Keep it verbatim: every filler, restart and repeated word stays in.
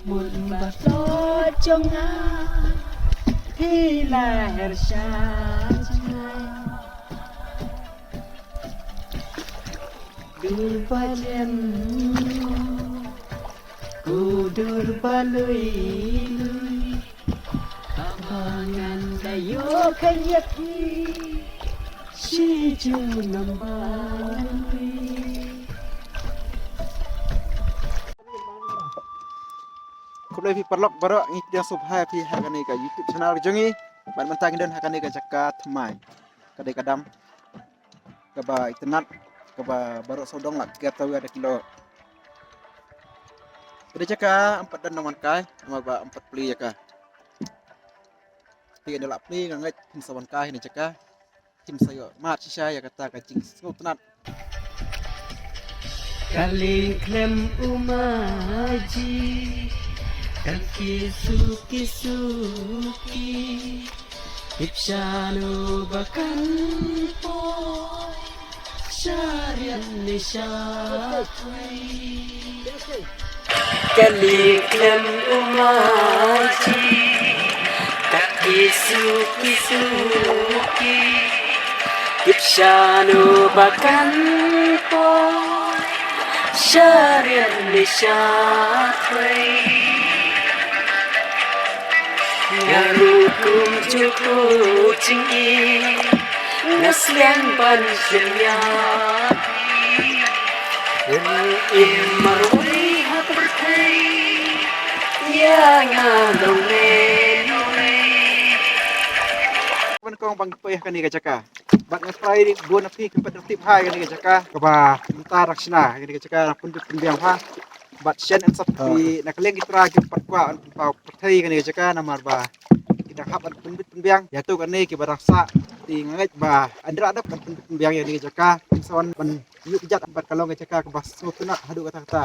Mut ba tlot jong nga phi la her sha jngai. Dur ba jem ko dur ba lui lui. Kaba ngan da ïoh kheiñ ïa phi shi junom ba lui. Khublei phi paralok baroh, ngi pdiang sngewbha ïa phi ha kane ka YouTube channel jong ngi. Bad mynta ngi don ha kane ka jaka thymmai, ka dei ka dam kaba itynnad, kaba baroh sawdong la ker tawiar da ki lyoh. Ka dei jaka ym pat don nongwan kai namar ba ym pat plie ïa ka. Te ynda la plie nga ngeit phin sa wan kai ha kane jaka, phin sa ïoh mad shisha ïa kata ka jingsngewtynnad. Ka lieng khlem u maji, kan ki suki suki. Tip shano ba kan poi sha riat ne sha thwei. Ka lieng khlem u maji, kan ki suki suki. Tip shano ba kan poi sha riat ne sha thwei. Nga ruh kumjuh u jingim nga sliang ban shim ïa phi. Im marwei ha pyrthei ïa nga long ne nongwei. Ban kong ban poi ha kane ka jaka. Bad nga trai bun na phi ki pat da tip ha kane ka jaka kaba mynta dang shna ha kane ka jaka na pynbit pynbiang ha. Bad shen em sap ki na ka liang ki trai ki pat kwah ban pynpaw pyrthei kane ka jaka namar ba ki dang hap ban pynbit pynbiang. Ïa tu kane kiba dang sah te nga ngeit ba hynrei dap ban pynbit pynbiang ïa kane ka jaka. Sa wan ban ïuh ijat bad ka long ka jaka kaba sngewtynnad haduh katta katta.